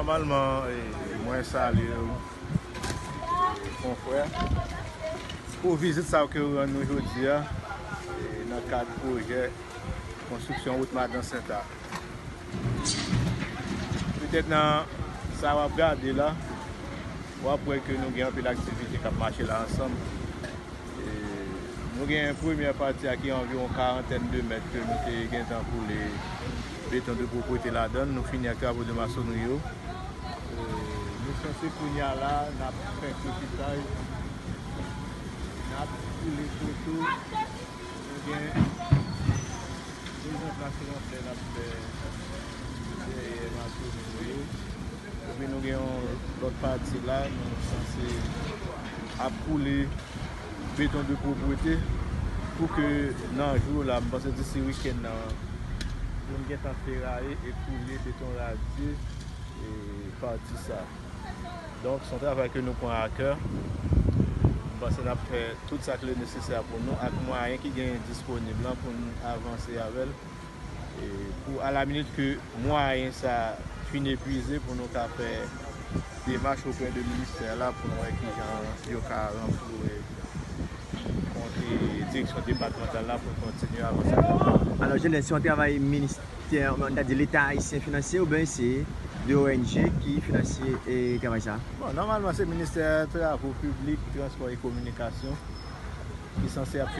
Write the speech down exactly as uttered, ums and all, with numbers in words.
Nòmalman, eh, mwen salye w, konfrè, pou vizit sa ke w rann nou jodi a, eh, nan kad pwojè konstriksyon wout Madan Senta. Petèt nan sa w ap gade la, w ap wè ke nou gen anpil aktivite k ap mache la ansanm. E nou gen premyè pati a ki anviwon karantèn de mèt ke nou te gentan koule beton de pwoprete ladan l. Nou fini ak travo de masonri yo. E nou sanse kounye a la, n ap fè koukitaj, n ap koule poto. Nou gen dezanplasman fè n ap fè dèyè masonri yo. Epi nou gen yon lòt pati la, nou sanse ap koule beton de pwoprete pou ke nan jou la, m panse disi wikenn nan, pou n gentan feraye e koule beton radye e pati sa. Donk, se yon travay ke nou pran a kè. M panse n ap fè tout sa k le nesesè pou nou, ak mwayen ki genyen disponib lan pou n avanse avè l. E pou alaminit ke mwayen sa fin epuize pou nou ka fè demach oprè de ministè la pou n wè kijan yo ka ranflouwe kont direksyon depatmantal la pou n kontinye avanse avè l. Alò, Jeannette, se yon travay ministè, nou ta di Leta ayisyen finansye oubyen se de O N G ki finansye e travay sa? Bon, nòmalman, se ministè travo piblik, transpò e kominikasyon ki sanse ap